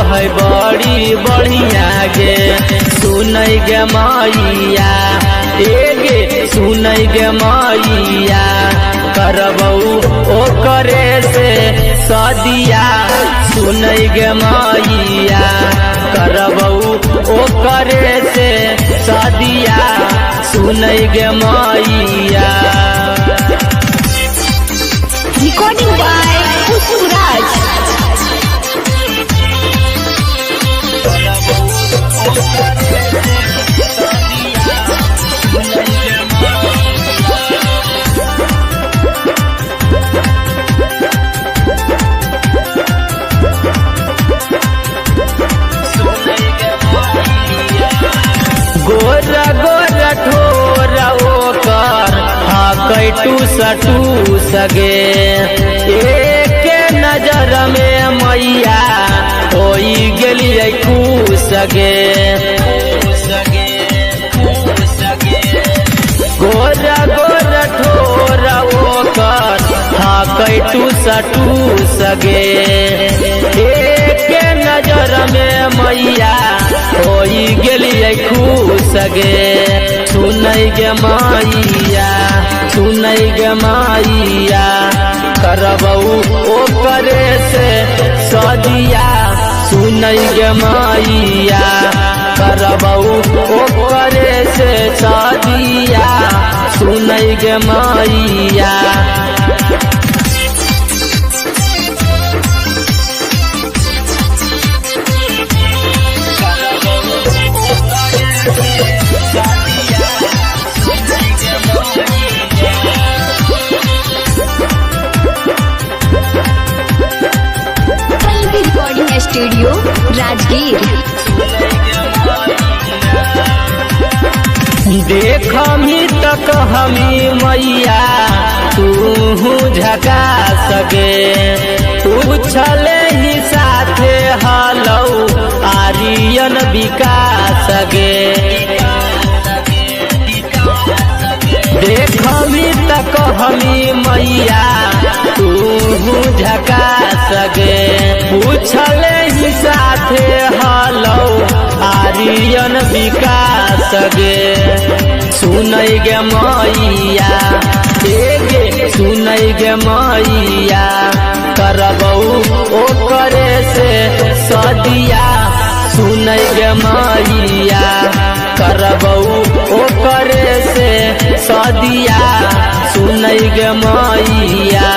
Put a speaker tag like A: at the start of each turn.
A: है बड़ी बढ़िया गे। सुनै गे मैया एगे, सुनै गे मैया, करबौ ओकरे से सदिया। सुनै गे मैया, करबौ ओकरे से सदिया। सुनै गे मैया।
B: Recording by Khushbu Raj.
A: Gora Gora Thora ओकर हाकै टूस टूस गे। एक नजर में मैया होई गेलियै खुश गे। गोरा गोरा ठोरा ओकर हाकै टूस टूस गे। एक नजर में मैया होई गेलियै खुश गे। सुनै गे मैया, सुनै गे मैया, करबौ ओकरे से सदिया। सुनै गे मैया, करबौ ओकरे से सदिया। सुनै गे मैया।
B: Pallavi Recording Studio, Rajgir.
A: देखमी तक हमी मैया तू झका सके। पूछले ही साथे हलौ आर्यन विकास गे। देखमी तक हमी मैया तू झका सके। पूछले ही साथे हलौ आर्यन विकास गे। सुनै गे मैया एगे, सुनै गे मैया, करबौ ओकरे से सदिया। सुनै गे मैया, करबौ ओकरे से सदिया। सुनै गे मैया।